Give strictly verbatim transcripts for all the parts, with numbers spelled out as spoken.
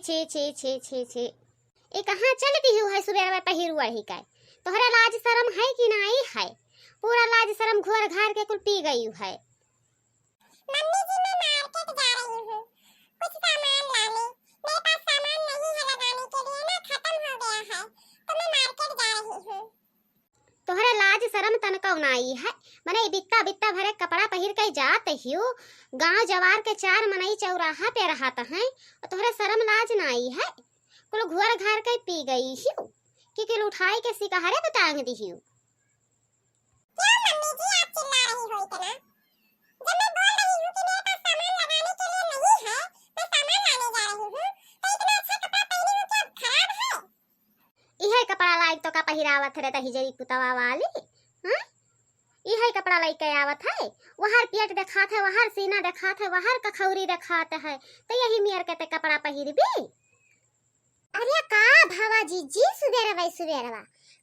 छी, छी, छी, छी, छी। ई कहाँ चल दिहू है सुबेरवा पहिर ओढ़ी के? तोहरे लाज शरम है कि नाई है? पूरा लाज शरम घोर घार के कुल पी गई है। मम्मी जी, मैं मार्केट जा रही हूँ, कुछ सामान लाने। मेरे पास सामान नहीं है लगाने के लिए ना, खत्म हो गया है, तो मैं मार्केट जा रही हूँ। तोहरे लाज शरम तनको नाई है, मने बित्ता बित्ता भरे कपड़ा पहिर के जात हियो, गांव जवार के चार मनई चौराहा पे रहत हैं, और तोहरे शरम लाज नाई है, कुल घुअर घार के पी गई हियो, कि कुल उठाई के सिकहरे पे टांग दिहियो। क्यों मम्मी जी, आप चिल्ला रही हो इतना? जब मैं बोल रही हूँ कि मेरे पास सामान लगाने के लिए नहीं है, मैं सामान लाने जा रही हूँ, तो इतना अच्छा कपड़ा पहनी हूँ, क्या खराब है? इहे कपड़ा लायक तो का पहिरावत रे दहिजरी पुतवा वाली, हाँ? इहे कपड़ा लइके आवत है, वहर पेट देखात है, वहर सीना देखात है, वहर कखौरी देखात है, तो यही मेर के ते कपड़ा पहिरबी? अरे का भवा जिज्जी, सुबेरवा सुबेरवा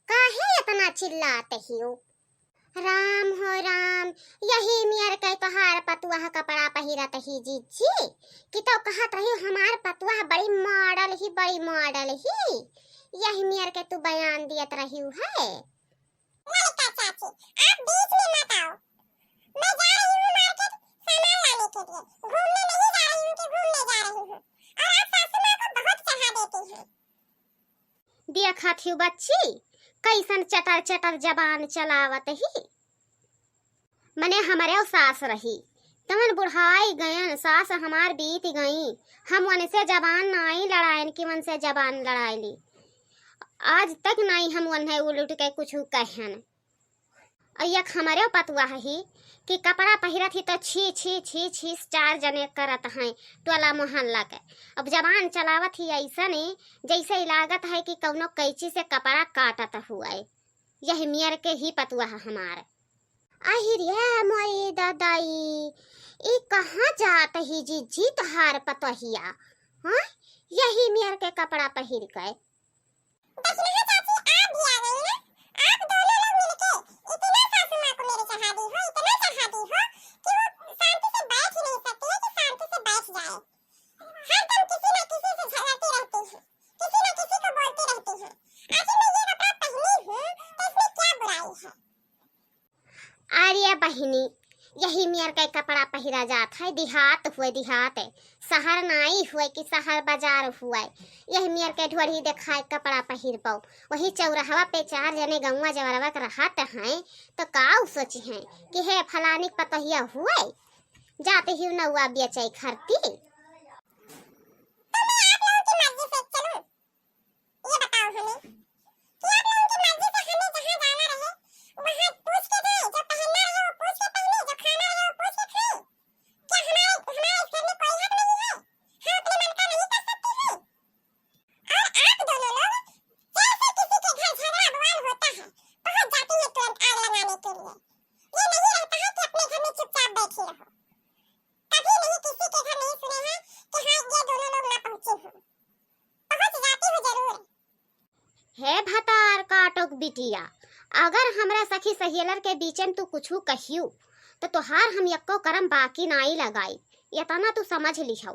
काहे इतना चिल्लात हियो? राम हो राम, यही मेर के तोहार पतुआ कपड़ा पहिरत ही जिज्जी, कि तो कहत रही हमार पतुआ बड़ी मॉडल ही, बड़ी मॉडल ही, यही मेर के तू बयान दियत रही है। ललिका चाची, आप बीच में मत आओ। मैं जा रही हूँ मार्केट सामान लाने के लिए, घूमने नहीं जा रही हूँ कि घूमने जा रही हूँ। और आप सासू माँ को बहुत चढ़ा देती हैं। देखत हियो बच्ची, कैसन चटर चटर जबान चलावत ही। मने हमरे सास रही, तवन बुढ़ाई गयन, सास हमार बीत गई, हम उनसे जबान नाई लड़ायन कि उनसे जबान लड़ाई ली। आज तक नाई हम उन्हें उलट के कुछ कहन। और एक हमरे पतुआ ही कि कपड़ा पहिरत ही तो छी, छी, छी, छी, चार जने करत हैं टोला मोहल्ला के। अब जबान चलावत ही ऐसने, जैसे ही लागत है कि कौनो कैंची से कपड़ा काटत हुए। यही मेर के ही पतुआ हमार। आहि रे मोरी ददाई, ई कहाँ जात ही जिज्जी तोहार पतोहिया? हाँ, यही मेर के कपड़ा पहिर के। दखिनहा चाची, आप भी आ गई ना। आप दोनों लोग मिलके इतना सासू माँ को मेरे चढ़ा दी हो, इतना चढ़ा दी हो कि वो शांति से बैठ ही नहीं सकती है कि शांति से बैठ जाए। हरदम किसी ना किसी से झगड़ती रहती है, किसी ना किसी को बोलती रहती है। आखिर मैं ये कपड़ा पहनी हूँ तो इसमें क्या बुराई है? अरे बहिनी, यही मेर के कपड़ा पहिरा जात है, देहात हुए देहात, शहर नाई हुए कि शहर बाजार हुए। यही मेर के ढोढ़ी देखाए कपड़ा पहिरबो। वही चौराहवा पे चार जने गौवा जवरवा के रहत हैं, तो का उ सोची हैं कि हे फलानी के पतोहिया हुए, जाते ही नौआ बेचे खरती। तो मैं आप लोगों की मर्जी से चलूं? ये बताओ हमें कि आप लोगों की मर्जी से हमें जहाँ जाना रहे, वहाँ पूछ के जाए, जो पहनना रहे वो पूछ के पहने, जो खाना रहे वो पूछ के खाए। क्या हमारे, हमारा इस घर में कोई हक नहीं है? हम अपने मन का नहीं कर सकते हैं? और आप दोनों लोग जैसे किसी के घर झगड़ा बवाल होता है, पहुंच जाती है तुरंत आग लगाने के लिए। ये नहीं रहता है कि अपने घर में चुपचाप बैठी रहो। कभी नहीं किसी के घर नहीं सुने हैं कि हाँ, ये दोनों लोग ना पहुंचे हों। पहुंच जाती हूँ जरूर। हे भतार काटोक बिटिया, अगर हमरा सखी सहेलर के बीचे में तू कुछु कहियो, तो तोहार हम यक्को करम बाकी नाई लगाई। इतना तू समझ लिहौ,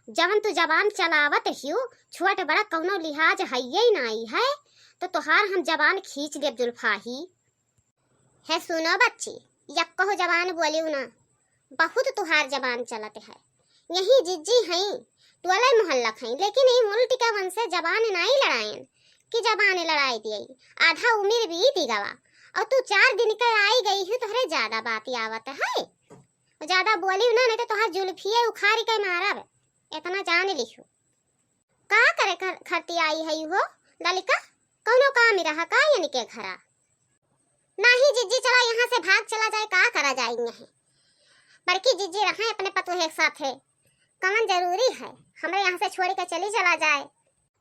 जवन तू जबान चलावत हियो, छोट बड़ा कौनो लिहाज हइये नाई है, तो तोहार हम जबान खींच लेब जुल्फाही। हे सुनो बच्ची, यक्को जबान बोलियो ना, बहुत तुहार जबान चलत है। यही जिज्जी हईं, टोले मोहल्ला खईं, लेकिन ई मुल्ट के वन से जबान नाई लड़ायन कि जबान लड़ाई दिए। आधा उमिर बीत गवा और तू चार दिन के आई गई ही, तोहरे ज्यादा बात आवत है। ज्यादा बोलियो ना, नहीं तो तोहार जुल्फिये उखाड़ के मारब, इतना जान लिहू। का करे खर-, खरती आई है हो ललिका? कौनो काम रहा का इनके घरा? नाही जिज्जी, चला यहाँ से भाग चला जाए, का करा जाए यहाँ? बड़की जिज्जी रहे अपने पतोहे के साथे, कौन जरूरी है हमरे यहाँ से छोड़ के चली चला जाए?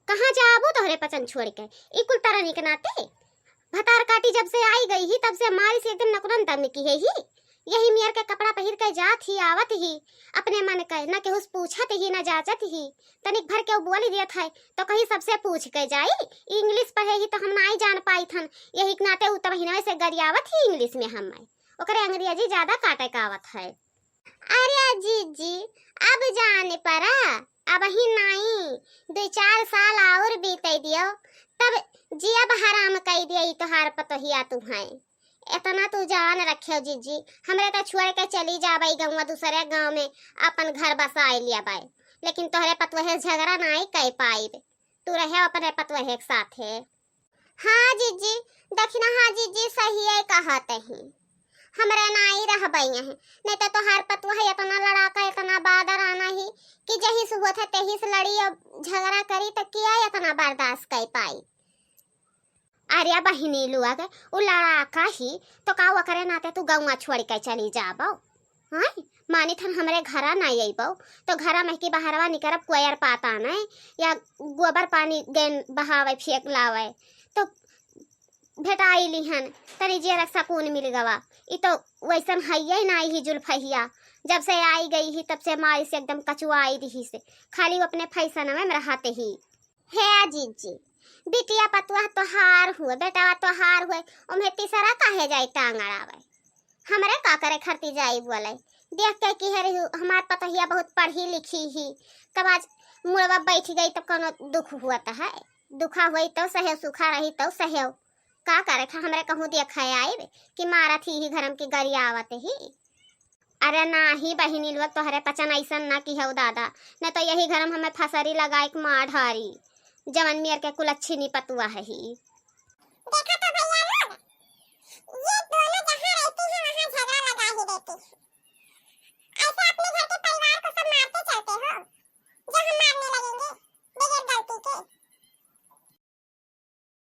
कहाँ जाबू तोहरे पचन छोड़ के, ई कुल तरनी के नाते? भतार काटी जब से आई गई ही, तब से मारी से एकदम नकुरन दम की है ही। यही मेर के कपड़ा पहिर के जात ही, आवत ही, अपने मन के, न केहू से पूछत ही, न जांचत ही। तनिक भर के उ बोली देत है, तो कहीं सबसे पूछ के जाई। इंग्लिश पढ़े ही तो हम नाई जान पाई थन, यही के नाते उ तो बहिनवे से गरियावत ही इंग्लिश में हम। ओकरे अंग्रेजी ज्यादा काटे का आवत है। अरे जीजी, अब जाने परा, अबहीं नाई, दुइ चार साल और बीतै दियो, तब जियब हराम कइ दियो ई तोहार पतोहिया तुहैं। एतना तू जान रखेउ जिज्जी, हमरे त छोड़ के चली जाबै गउँवा, दूसरे गाँव में अपन घर बसाइ लियबै, लेकिन तोहरे पतोहे झगड़ा नाई कइ पाइब। तू रहेउ अपने पतोहे के साथे। हाँ जिज्जी, दखिनहा जिज्जी सहियै कहत ही। हमरे नाई रहबै यहीं, नहीं तो तोहार पतोह एतना लड़ाका, एतना बादर आना ही कि जहिस होत है तेहिस लड़ी और झगड़ा करी, तो किया एतना बर्दाश्त कइ पाई? अरे बहिनी लोग, उ लड़ाका ही, तो का ओकरे नाते तू गउँवा छोड़ के चली जाबो? हाँ, मानित हन हमरे घरा नाई अइबो, तो घरा महकी बहरवा निकरब कोयर पाता नहीं, या गोबर पानी गेन बहावे फेंक लावे, तो भेटाई लिहन, तनी जियरा के सकून मिल गवा। ई तो वैसन हइये नाई ही जुल्फहिया, जब से आई गई ही तब से मारी से एकदम कचुआई दिहिस, खाली वो अपने फैसनवे में रहत ही। हे जिज्जी, बिटिया पतोह तोहार हुए, बेटवा तोहार हुए, ओम्हे तीसरा काहे जाई टांग अड़ावे? हमरे का करे खरती जाई बोले? देख के कि हरे हमार पतोहिया बहुत पढ़ी लिखी ही, तब आज मुड़वा बैठ गई तब कौनो दुख हुआ त है? दुखा होई तो सहेव, सुखा रही तो सहेव। का करे खा हमरे कहूँ देखे आइब कि मारत ही, ही घरम की गरियावत ही। अरे नाही बहिनी लोग, तोहरे पचन ऐसन ना किहेउ दादा, न तो यही घरम हमें फसरी लगाए के मार ढारी। जवन मेर के कुलच्छिनी पतोह ही।